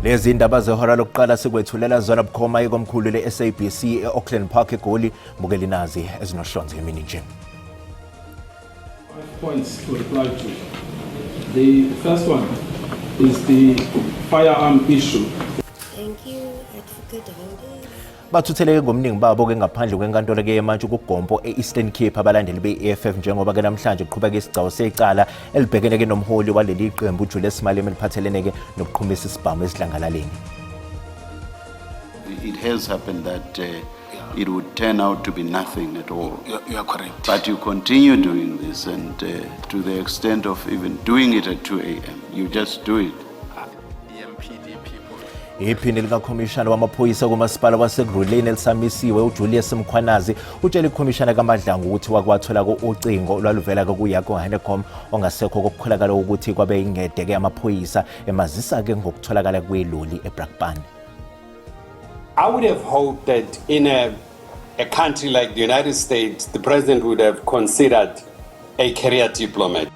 Lezi ndaba zehora lokuqala sikwethulela zona bukhoma ikomkhulu le-SABC e-Auckland Park eGoli. Bukeli nazi ezinohlonze emini nje. Points to reply to. The first one is the firearm issue. Thank you, Advocate Rhodes. Bathutheleke ngobuningi babo ke ngaphandle kwenkantolo ke yemantshi kuGompo e-Eastern Cape abalandeli be-EFF njengoba ke namhlanje kuqhubeka isigcawu secala elibhekene ke nomholi waleli qembu uJulius Malema eliphathelene ke nokuqhumisa isibhamu esidlangalaleni. It has happened that it would turn out to be nothing at all. You are correct. But you continue doing this, and to the extent of even doing it at 2 a.m., you just do it. EMPD people. Iphini likakhomishana wamaphoyisa kumasipala waseGruleni elisamisiwe uJulius Mkhwanazi utshele ikhomishana kaMadlanga ukuthi wakwathola ucingo olwaluvela kuYako Hanekom ongasekho kokukholakala ukuthi kwabe ingedeke amaphoyisa emazisa-ke ngokutholakala kweloli eBrakpan. I would have hoped that in a country like the United States, the president would have considered a career diplomat.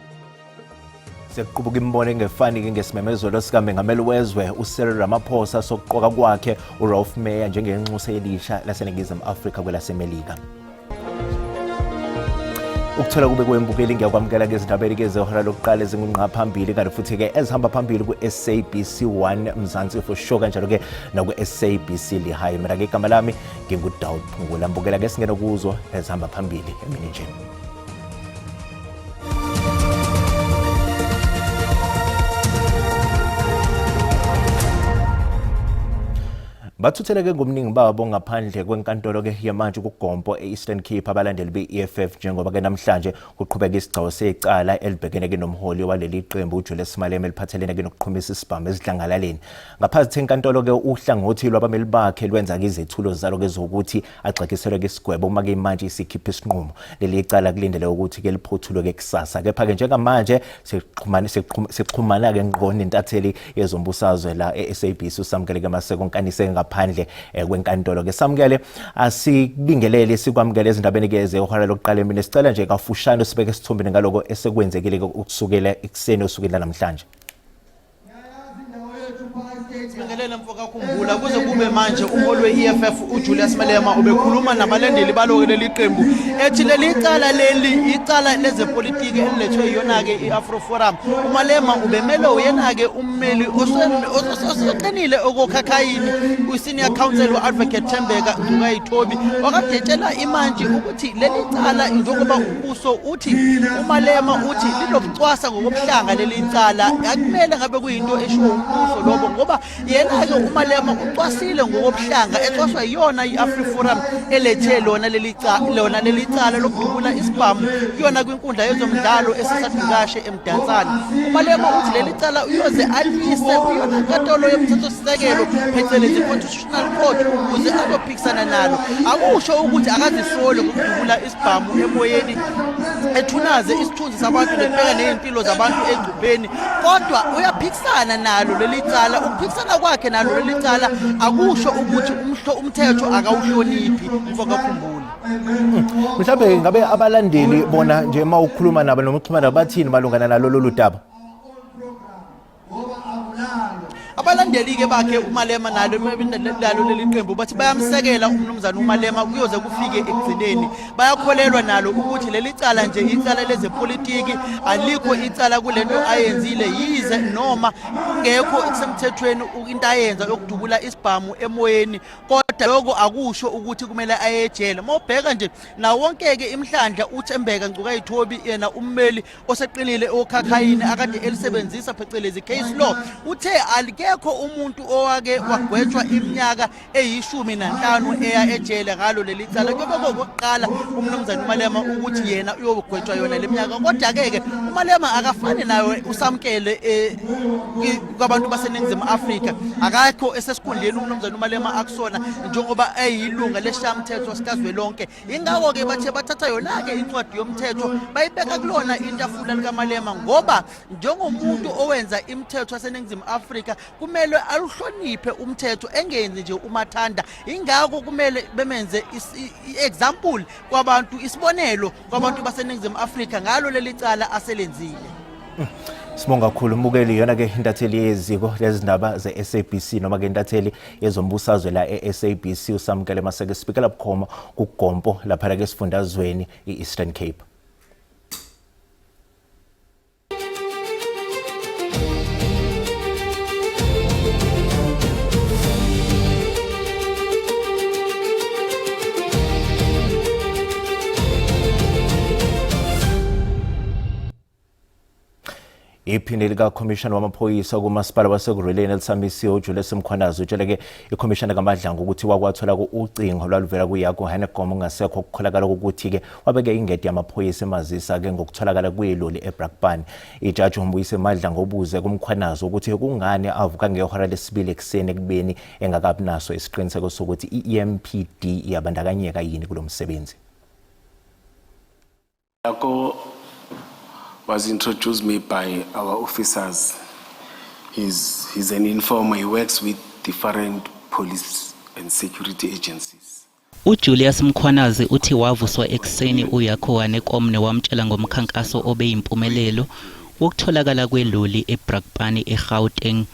Sekuqubuka imibono engefani-ke ngesimemezelo sikamengameli wezwe uCyril Ramaphosa sokuqoka kwakhe uRolf Meyer njengenxusa elisha laseNingizimu Afrika kwelaseMelika. Ukuthola kube kwembukeli ngiyakwamukela ke ezindabeni ke zehora lokuqala ezingungqa phambili kanti futhi ke ezihamba phambili ku-SABC 1 Mzansi for sure kanjalo ke naku-SABC Lehae. Mina ke igama lami nginguDaud Phungula. Mbukela ke singene kuzo ezihamba phambili emini nje. Bathutheleke ngobuningi babo ngaphandle kwenkantolo ke yemantshi kuGompo e-Eastern Cape abalandeli be-EFF njengoba ke namhlanje kuqhubeka isigcawu secala elibhekene ke nomholi waleli qembu uJulius Malema eliphathelene ke nokuqhumisa isibhamu esidlangalaleni. Ngaphansi enkantolo ke uhlangothi lwabameli bakhe lwenza ke izethulo zalo ke zokuthi agxekiselwe ke isigwebo uma ke imantshi isikhipha isinqumo. Leli cala kulindele ukuthi ke liphothulwe ke kusasa. Kepha ke njengamanje sixhumana sixhumana ke ngqo nentatheli yezombusazwe la e-SABC uSamkele ke Maseko Nkanise ngaphandle kwenkantolo ke. Samkele, asikubingelele sikwamukele ezindabeni ke zehora lokuqala emini. Sicela nje kafushane usibeke esithombeni ngaloko esekwenzekile ke ukusukela ekuseni osukwini namhlanje. Sibingelele mfoka Khumbula, kuze kube manje umholi we-EFF uJulius Malema ubekhuluma nabalandeli balo leli qembu ethi leli cala leli icala lezepolitiki elilethwe iyona-ke i-Afro Forum. UMalema ubemele uyena-ke ummeli oseqinile okokhakhayini u-senior counsel u-advocate Thembeka Ngcukayithobi okade etshela imantshi ukuthi leli cala njengoba umbuso uthi uMalema uthi linokucwasa ngokobuhlanga leli cala akumele ngabe kuyinto eshiwo umbuso lobo ngoba yena-ke uMalema ucwasile ngokobuhlanga ecwaswa yiyona i-AfriForum elethe lona leli lona leli cala lokudubula isibhamu kuyona kwinkundla yezomdlalo esisadukashe eMdantsane. UMalema uthi leli cala uyoze alise kuyona nkantolo yomthethosisekelo phecelezi Constitutional Court ukuze azophikisana nalo. Akusho ukuthi akazisoli ngokudubula isibhamu emoyeni ethunaze isithunzi sabantu nekubeka nezimpilo zabantu engcupheni, kodwa uyaphikisana nalo leli cala. Ukuphikisana kwakhe nalo leli cala akusho ukuthi umthetho akawuhloniphi mfoka Khumbula. Mhlawumbe ngabe abalandeli bona nje uma ukhuluma nabo noma uxhumana nabo bathini malungana nalo lolu daba? Abalandeli-ke bakhe uMalema nalo nalo leli qembu bathi bayamsekela umnumzane uMalema kuyoze kufike ekugcineni. Bayakholelwa nalo ukuthi leli cala nje icala lezepolitiki, alikho icala kulento ayenzile, yize noma kungekho kusemthethweni into ayenza yokudubula isibhamu emoyeni, kodwa lokho akusho ukuthi kumele aye ejele. Uma ubheka nje nawo wonke-ke imhlandla uThembeka Ngcukayithobi yena ummeli oseqinile okhakhayini akade elisebenzisa phecelezi case law uthe alikekho umuntu owake wagwetshwa iminyaka eyi-15 eya ejele ngalo leli cala. Kuyobe kokuqala umnumzane uMalema ukuthi yena uyogwetshwa yona le minyaka, kodwa-ke ke uMalema akafani nayo uSamkele kwabantu baseNingizimu Afrika. Akakho esesikhundleni umnumzane uMalema akusona njengoba eyilunga lesishayamthetho sikazwelonke. Ingakho-ke bathe bathatha yona-ke incwadi yomthetho bayibeka kulona itafula likaMalema, ngoba njengomuntu owenza imithetho yaseNingizimu Afrika kumele aluhloniphe umthetho engenzi nje umathanda. Ingakho kumele bemenze i-example kwabantu, isibonelo kwabantu baseNingizimu Afrika ngalo leli cala aselenzile. Sibonga kakhulu umbukeli. Yona ke intatheli yeziko lezindaba ze-SABC noma ke intatheli yezombusazwe la e-SABC uSamkele Maseke sibikela bukhoma kuGompo lapha ke esifundazweni i-Eastern Cape. Iphini likakhomishana wamaphoyisa kumasipala waseKurhuleni elisamisiwe uJulius Mkhwanazi utshele-ke ikhomishana kaMadlanga ukuthi wakwathola ucingo lwaluvela kuJaco Hanekom ongasekho okukholakala ukuthi-ke wabeke ingede yamaphoyisa emazisa-ke ngokutholakala kweloli eBrakpan. Ijaji uMbuyiseli Madlanga ubuze kuMkhwanazi ukuthi kungani avuka ngehora lesibili ekuseni ekubeni engakabi naso isiqiniseko sokuthi i-EMPD iyabandakanyeka yini kulo msebenzi. Jaco was introduced me by our officers. He's an informer. He works with different police and security agencies. UJulius Mkhwanazi uthi wavuswa ekuseni uJaco Hanekom wamtshela ngomkhankaso obeyimpumelelo wokutholakala kweloli eBrakpan eGauteng.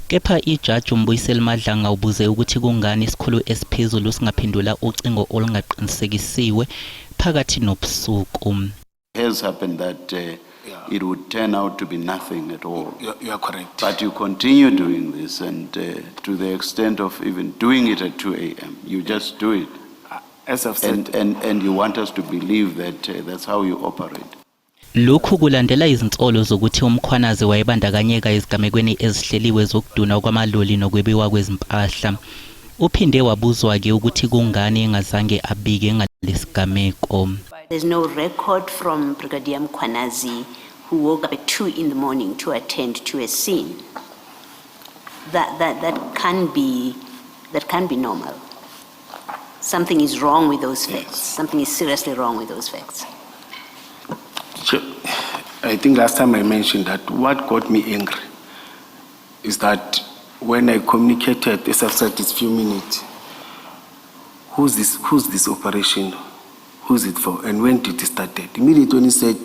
Kepha ijaji uMbuyiseli Madlanga ubuze ukuthi kungani isikhulu esiphezulu singaphendula ucingo olungaqinisekisiwe phakathi nobusuku. Has happened that it would turn out to be nothing at all. You are correct. But you continue doing this, and to the extent of even doing it at 2 a.m. You just do it. As I've said, And you want us to believe that that's how you operate. Lokhu kulandela izinsolo zokuthi uMkhwanazi wayebandakanyeka ezigamekweni ezihleliwe zokudunwa kwamaloli nokwebiwa kwezimpahla. Uphinde wabuzwa-ke ukuthi kungani engazange abike ngalesigameko. There's no record from Brigadier Mkhwanazi who woke up at 2 in the morning to attend to a scene. That can't be normal. Something is wrong with those facts. Something is seriously wrong with those facts. I think last time I mentioned that what got me angry is that when I communicated, as I've said, it's few minutes, who's this operation? Who's it for? And when did it start? Immediately when he said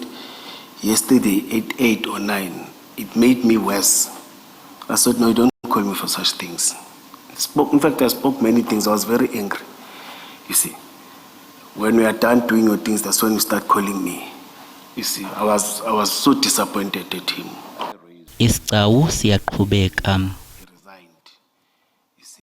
yesterday at 8 or 9, it made me worse. I said, no, you don't call me for such things. In fact, I spoke many things. I was very angry. You see, when we are done doing your things, that's when you start calling me. You see, I was so disappointed at him. Isigcawu siyaqhubeka. He resigned. You see.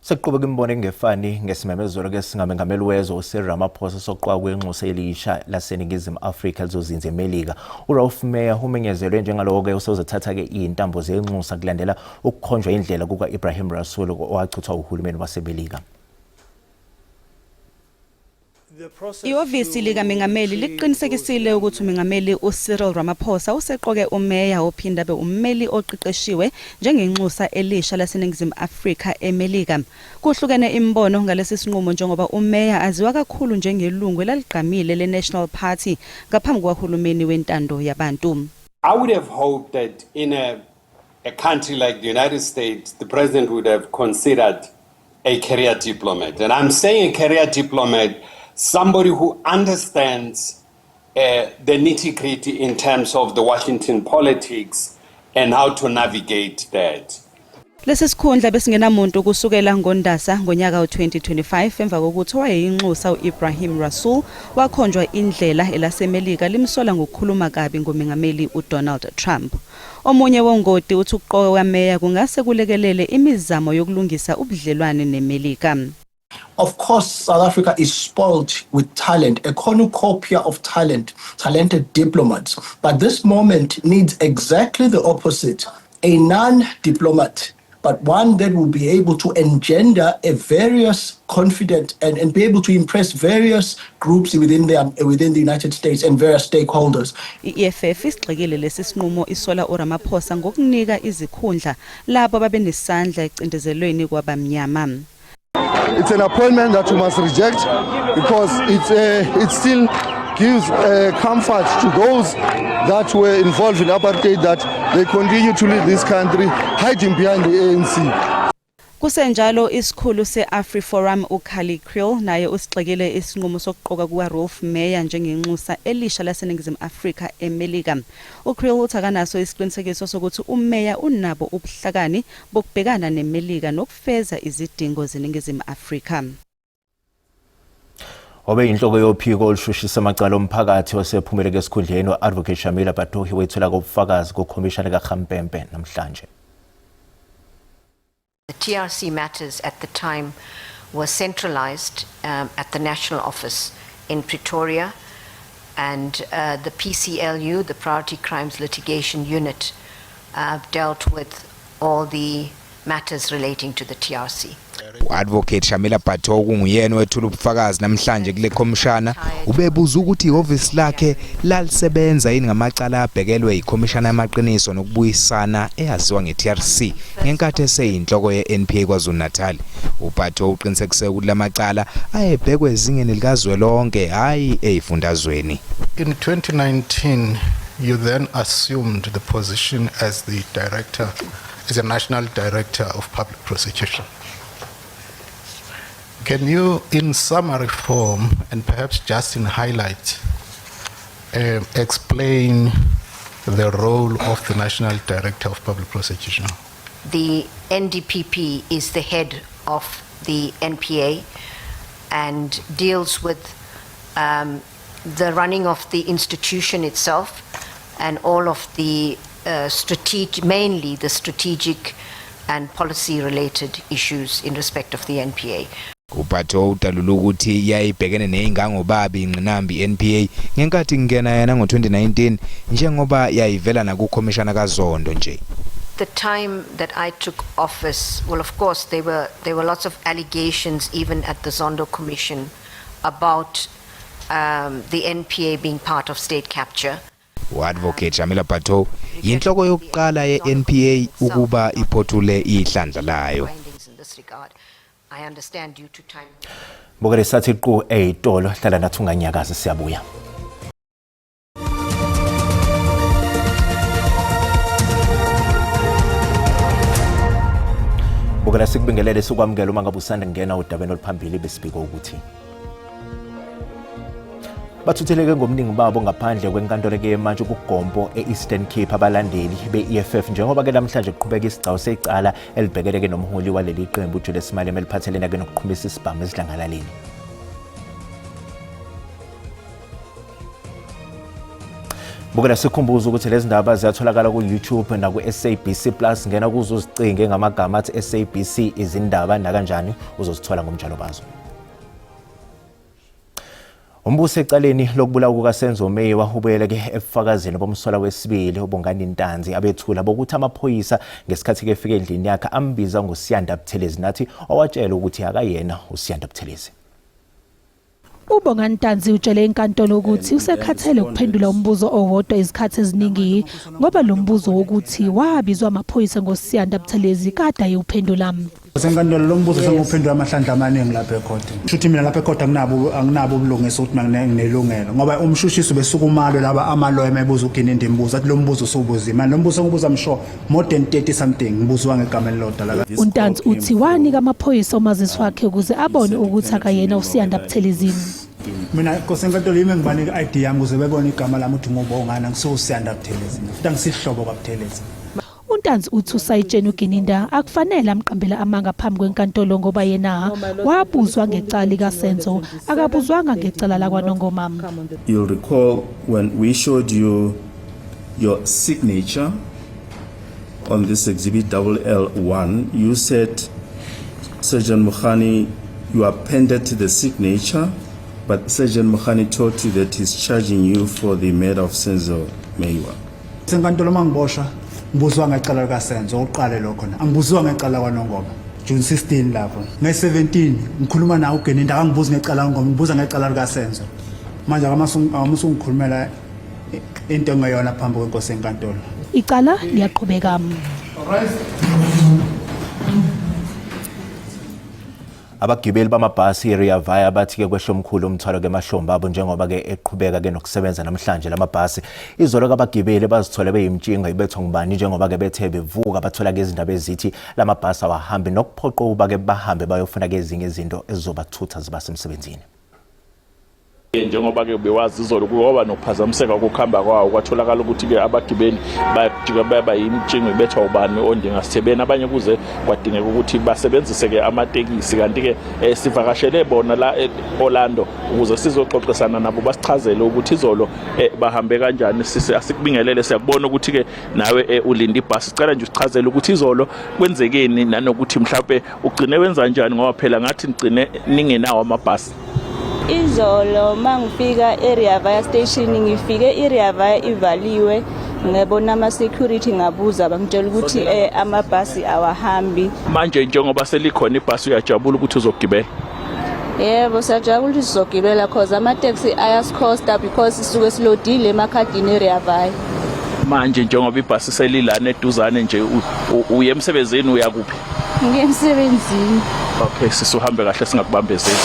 Sekuqhubeka imibono engefani ngesimemezelo ke singamengameli wezwe uCyril Ramaphosa sokuqokwa kwenxusa elisha laseNingizimu Afrika lizozinza eMelika. uRoelf Meyer umenyezelwe njengalowo ke usozothatha ke izintambo zenxusa kulandela ukukhonjwa indlela kuka-Ebrahim Rasool owachithwa uhulumeni waseMelika. Ihhovisi likamengameli liqinisekisile ukuthi umengameli uCyril Ramaphosa useqoke uMeyer ophinda abe ummeli oqeqeshiwe njengenxusa elisha laseNingizimu Afrika eMelika. Kuhlukene imibono ngalesi sinqumo njengoba uMeyer aziwa kakhulu njengelungu elaligqamile leNational Party ngaphambi kukahulumeni wentando yabantu. I would have hoped that in a country like the United States, the president would have considered a career diplomat. And I'm saying a career diplomat, somebody who understands the nitty gritty in terms of the Washington politics and how to navigate that. Lesi sikhundla besingenamuntu kusukela ngoNdasa ngonyaka u2025 emva kokuthi owayeyinxusa uIbrahim Rasool wakhonjwa indlela elaseMelika limsola ngokukhuluma kabi ngomengameli uDonald Trump. Omunye wongoti uthi ukuqokwa kwaMeyer kungase kulekelele imizamo yokulungisa ubudlelwane neMelika. Of course, South Africa is spoiled with talent, a cornucopia of talent, talented diplomats. But this moment needs exactly the opposite, a non diplomat, but one that will be able to engender a various confident and be able to impress various groups within the United States and various stakeholders. I-EFF isigxekile lesi sinqumo isola uRamaphosa ngokunika izikhundla labo ababenesandla ecindezelweni kwabamnyama. It's an appointment that we must reject because it's still gives comfort to those that were involved in apartheid that they continue to lead this country hiding behind the ANC. Kusenjalo isikhulu se-AfriForum uKallie Kriel naye usigxekile isinqumo sokuqoka kukaRoelf Meyer njengenxusa elisha laseNingizimu Afrika eMelika. UKriel uthi akanaso isiqinisekiso sokuthi uMeyer unabo ubuhlakani bokubhekana neMelika nokufeza izidingo zeNingizimu Afrika. Obeyinhloko yophiko olushushisa amacala omphakathi osephumeleke esikhundleni u-Advocate Shamila Batohi wethula ubufakazi kukhomishana kaKhampepe namhlanje. The TRC matters at the time were centralized at the national office in Pretoria, and the PCLU, the Priority Crimes Litigation Unit, dealt with all the matters relating to the TRC. U-Advocate Shamila Batohi kunguyena wethula ubufakazi namhlanje kule khomishana ubebuza ukuthi ihhovisi lakhe lalisebenza yini ngamacala abhekelwe yikhomishana yamaqiniso nokubuyisana eyaziwa nge-TRC ngenkathi eseyinhloko ye-NPA KwaZulu-Natal. UBatohi uqinisekise ukuthi lamacala ayebhekwe ezingeni likazwelonke hhayi ey'fundazweni. In 2019, you then assumed the position as the director, as a national director of public prosecution. Can you, in summary form, and perhaps just in highlight, explain the role of the National Director of Public Prosecution? The NDPP is the head of the NPA and deals with the running of the institution itself and all of the strategic, mainly the strategic and policy related issues in respect of the NPA. UBatohi udalula ukuthi yayibhekene nezingangobabi ingqinamba i-NPA ngenkathi kungena yena ngo-2019 njengoba yayivela nakukhomishana kaZondo nje. The time that I took office, well, of course, there were lots of allegations, even at the Zondo Commission, about the NPA being part of state capture. U-Advocate Shamila Batohi yinhloko yokuqala ye-NPA ukuba iphothule ihlandla layo. Findings in this regard. I understand due to time. Bukele sathi qu ezitolo hlala nathi unganyakazi siyabuya. Bukela sikubingelele sikwamukela uma ngabe usanda kungena udabeni oluphambili besibiko ukuthi bathutheleke ngobuningi babo ngaphandle kwenkantolo ke manje kuGompo e-Eastern Cape abalandeli be-EFF njengoba ke namhlanje kuqhubeka isigcawu secala elibhekeleke nomholi waleli qembu uJulius Malema eliphathelene ke nokuqhumisa isibhamu esidlangalaleni. Bukela sikhumbuza ukuthi lezi ndaba ziyatholakala ku-YouTube naku-SABC Plus ngena kuzo uzicinge ngamagama athi SABC izindaba nakanjani uzozithola ngomjalo bazo. Umbuso ecaleni lokubulawa kukaSenzo Meyiwa ubuyele-ke ebufakazini bomsolwa wesibili uBongani Ntanzi abethula bokuthi amaphoyisa ngesikhathi kefika endlini yakhe ambiza ngoSiyanda Buthelezi nathi owatshela ukuthi akayena uSiyanda Buthelezi. UBongani Ntanzi utshele inkantolo ukuthi usekhathele ukuphendula umbuzo owodwa izikhathi eziningi ngoba lo mbuzo wokuthi wabizwa amaphoyisa ngoSiyanda Buthelezi kade ayewuphendula. Senkantolo lo mbuzo senguphendula amahlandla amaningi lapha ekhothe. Shuthi mina lapha ekhothe anginabo ubulungisa ukuthi mina nginelungelo ngoba umshushisi besuka umalo laba amaloya emebuza uGininda imibuzo athi lo mbuzo usubuziwe. Manje lo mbuzo ngibuza msho more than 30 something ngibuzwa ngegama elilodwa la. UNtanzi uthi wanika amaphoyisa umazisi wakhe ukuze abone ukuthi akayena uSiyanda Buthelezi. Mina Nkosi enkantolo yimi ngibanika i-ID yami ukuze bebone igama lami ukuthi nguBongani angisuSiyanda Buthelezi. Futhi angisihlobo kwaButhelezi. UNtanzi uthi usayitsheni uGininda akufanele amqambele amanga phambi kwenkantolo ngoba yena wabuzwa ngecala likaSenzo akabuzwanga ngecala lakwaNongoma. You'll recall when we showed you your signature on this exhibit double L1, you said, Sergeant Mukhani, you appended the signature, but Sergeant Mukhani told you that he's charging you for the murder of Senzo Meyiwa. Senkantolo mangiboshwa ngibuzwa ngecala likaSenzo oqale lokho na. Angibuzwa ngecala kwaNongoma. June 16 lapho. Nge-17 ngikhuluma nawe uGininda akangibuzi ngecala kwaNongoma ngibuza ngecala likaSenzo. Manje akamusu ngikhulumela into engeyona phambi kwenkosi enkantolo. Icala liyaqhubeka. Abagibeli bamabhasi iRea Vaya bathi-ke kwehla omkhulu umthwalo ke emahlombe abo njengoba-ke eqhubeka-ke nokusebenza namhlanje lamabhasi. Izolo-ke abagibeli bazithole beyimtshingo ibethwa ngubani njengoba-ke bethe bevuka bathola-ke izindaba ezithi lamabhasi awahambi nokuphoqa ukuba-ke bahambe bayofuna-ke ezinye izinto ezizobathutha zibase emsebenzini. Njengoba ke bewazi izolo kwaba nokuphazamiseka kokuhamba kwawo, kwatholakala ukuthi ke abagibeli bajika baba yimtshingo ibethwa ubani ondingasithebeni, abanye kuze kwadingeka ukuthi basebenzise ke amatekisi. Kanti ke sivakashele bona la e-Orlando ukuze sizoxoxisana nabo basichazele ukuthi izolo bahambe kanjani. Sisi, asikubingelele, siyakubona ukuthi ke nawe ulinde ibhasi. Sicela nje usichazele ukuthi izolo kwenzekeni nanokuthi mhlawumbe ugcine wenza njani, ngoba phela ngathi nigcine ningenawo amabhasi. Izolo mangifika eRea Vaya station, ngifike iRea Vaya ivaliwe. Ngibona ama-security, ngabuza, bangitshela ukuthi amabhasi awahambi. Manje njengoba selikhona ibhasi, uyajabula ukuthi uzogibela? Yebo, siyajabula ukuthi sizogibela, cause amateksi ayasikhosta because sisuke silodile emakhadini eRea Vaya. Manje njengoba ibhasi selilana eduzane nje, uye emsebenzini, uyakuphi? Ngiye emsebenzini. Okay sisi, uhambe kahle, singakubambezeli.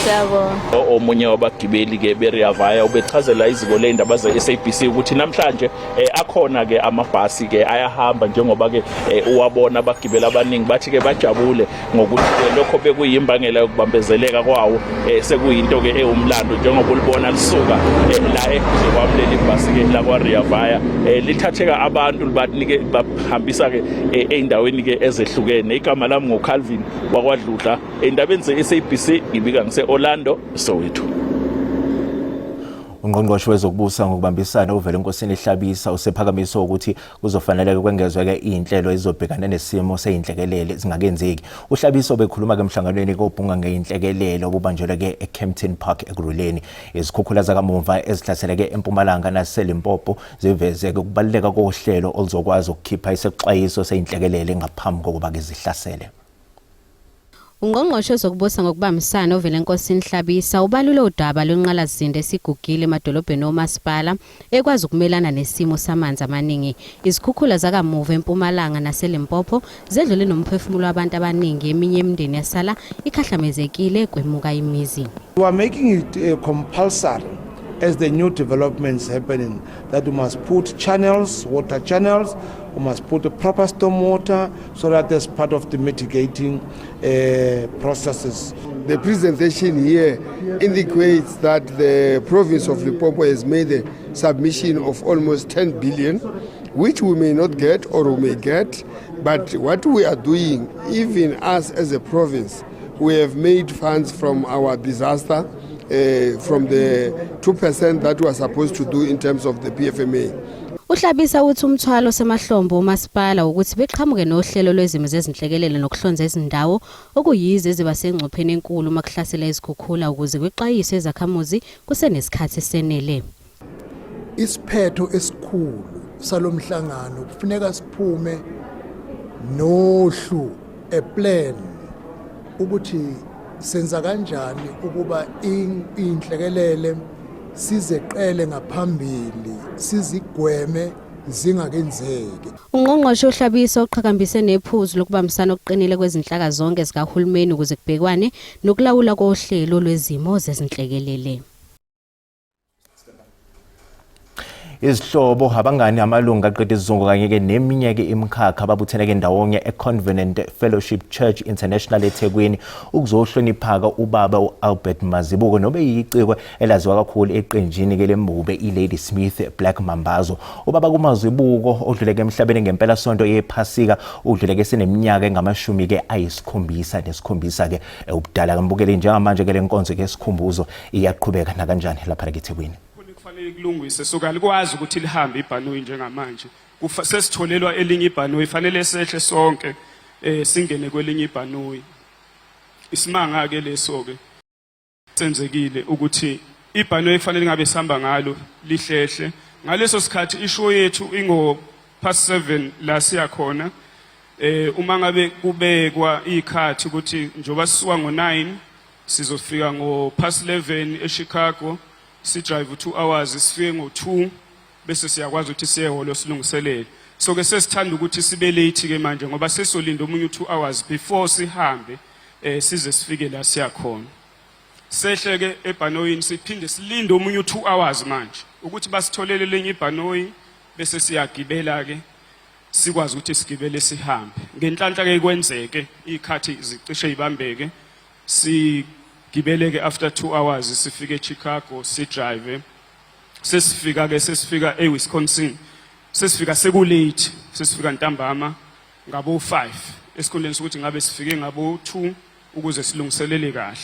Siyabonga. Omunye wabagibeli ke beRea Vaya ubechazela iziko ley'ndaba ze-SABC ukuthi namhlanje akhona ke amabhasi ke ayahamba, njengoba ke uwabona. Abagibeli abaningi bathi ke bajabule ngokuthi ke lokho bekuyimbangela yokubambezeleka kwawo sekuyinto ke ewumlando, njengoba ulibona lisuka la eduze kwami leli bhasi ke lakwa-Rea Vaya, lithatheka abantu libanike bahambisa ke ey'ndaweni ke ezehlukene. Igama lami nguCalvin wakwaDludla, ey'ndabeni ze-SABC, ngibika ngise-Orlando, Soweto. Ungqongqoshe wezokubusa ngokubambisana uVelenkosini Hlabisa usephakamise ukuthi kuzofanele kwengezwe-ke iy'nhlelo ezizobhekana nesimo sey'nhlekelele zingakenzeki. UHlabisa obekhuluma-ke emhlanganweni kobhunga ngey'nhlekelele obubanjelwe-ke eKempton Park Ekurhuleni. Izikhukhula zakamuva ezihlaseleke eMpumalanga naseLimpopo ziveze-ke ukubaluleka kohlelo oluzokwazi ukukhipha isexwayiso sey'nhlekelele ngaphambi kokuba-ke zihlasele. Ungqongqoshe wezokubusa ngokubambisana uVelenkosini Hlabisa ubalule udaba lwenqalasizinda esigugile emadolobheni omasipala ekwazi ukumelana nesimo samanzi amaningi. Izikhukhula zakamuva eMpumalanga naseLimpopo zedlule nomphefumulo wabantu abaningi, eminye imindeni yasala ikhahlamezekile kwemuka imizi. We are making it compulsory as the new developments happening that we must put channels, water channels, we must put the proper storm water so that as part of the mitigating processes. The presentation here indicates that the province of Limpopo has made a submission of almost 10 billion, which we may not get or we may get. But what we are doing, even us as a province, we have made funds from our disaster, from the 2% that we are supposed to do in terms of the PFMA. Uhlabisa uthi umthwalo osemahlombe omasipala ukuthi beqhamuke nohlelo lwezimo zezinhlekelele nokuhlonza izindawo okuyizo eziba sengcupheni enkulu uma kuhlasela izikhukhula ukuze kwexwayiswe izakhamuzi kusenesikhathi esenele. Isiphetho esikhulu salomhlangano kufuneka siphume nohlu, a plan, ukuthi senza kanjani ukuba inhlekelele sizeqele ngaphambili, sizigweme zingakenzeki. Ungqongqoshe uHlabisa uqhakambise nephuzu lokubambisana okuqinile kwezinhlaka zonke zikahulumeni ukuze kubhekwane nokulawula kohlelo lwezimo zezinhlekelele. Izihlobo, abangani, amalungu aqeda isizungu kanye-ke neminye-ke imikhakha babutheneke ndawonye e-Covenant Fellowship Church International eThekwini ukuzohlonipha-ke ubaba u-Albert Mazibuko nobeyiciko elaziwa kakhulu eqenjini-ke lembube i-Ladysmith Black Mambazo. Ubaba kuMazibuko odluleke emhlabeni ngempelasonto yephasika udluleke seneminyaka engamashumi-ke 77-ke ubudala. Kambukeli njengamanje-ke le nkonzo-ke esikhumbuzo iyaqhubeka nakanjani lapha eThekwini. Kufanele kulungise, so kalikwazi ukuthi lihambe ibhanoyi njengamanje. Sesitholelwa elinye ibhanoyi, fanele sehle sonke singene kwelinye ibhanoyi. Isimanga ke leso ke senzekile ukuthi ibhanoyi kufanele ngabe sihamba ngalo lihlehle ngaleso sikhathi. I-show yethu ingo past 7 la siya khona. Uma ngabe kubekwa ikhathi ukuthi njoba sisuka ngo9 sizofika ngo past 11 eChicago, si-drive 2 hours, sifike ngo2 bese siyakwazi ukuthi siye ehholo silungiselele. So ke sesithanda ukuthi sibe late ke manje ngoba sesolinda omunye u2 hours before sihambe. eh size sifike la siyakhona. Sehle ke ebhanoyini siphinde silinde omunye u2 hours manje ukuthi basitholele lenye ibhanoyi bese siyagibela ke sikwazi ukuthi sigibele sihambe. Ngenhlanhla ke kwenzeke ikhathi zicishe ibambeke sigibele ke after 2 hours sifike eChicago sidrive sesifika ke sesifika eWisconsin sesifika sekulate sesifika ntambama ngabo 5 esikhundleni sokuthi ngabe sifike ngabo 2 ukuze silungiselele kahle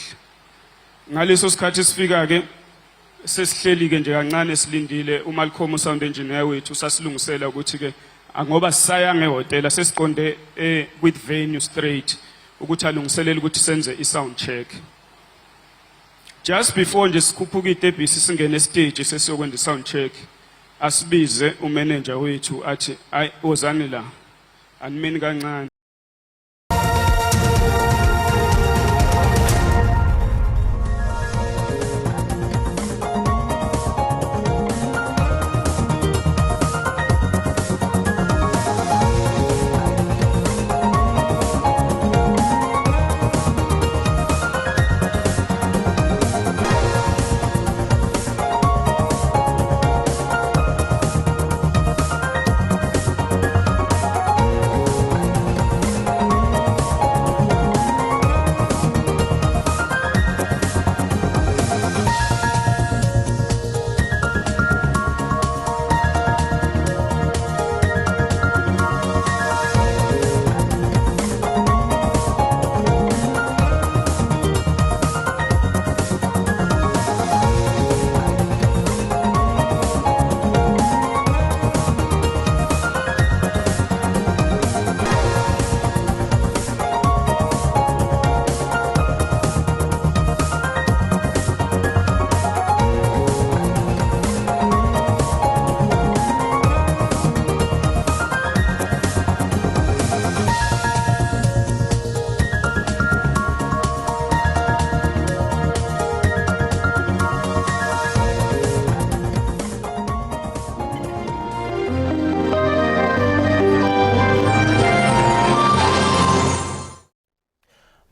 ngaleso sikhathi sifika ke sesihleli ke nje kancane silindile uMalcolm sound engineer wethu sasilungisela ukuthi ke ngoba sisaya ngehotela sesiqonde eh, with venue straight ukuthi alungiselele ukuthi senze i-sound check just before nje sikhuphuka itebhisi singene estage sesiyokwenza i-sound check asibize umanager wethu athi ayi wozani la animeni kancane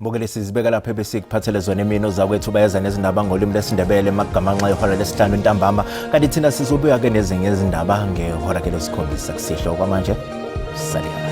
Mbukeli sizibeka lapha ebesikuphathele zona emini ozakwethu bayeza nezindaba ngolimi lesiNdebele emakugamanxa ihora lesihlanu ntambama kanti thina sizobuya ke nezinye izindaba ngehora ke lesikhombisa kusihlwa kwamanje sale.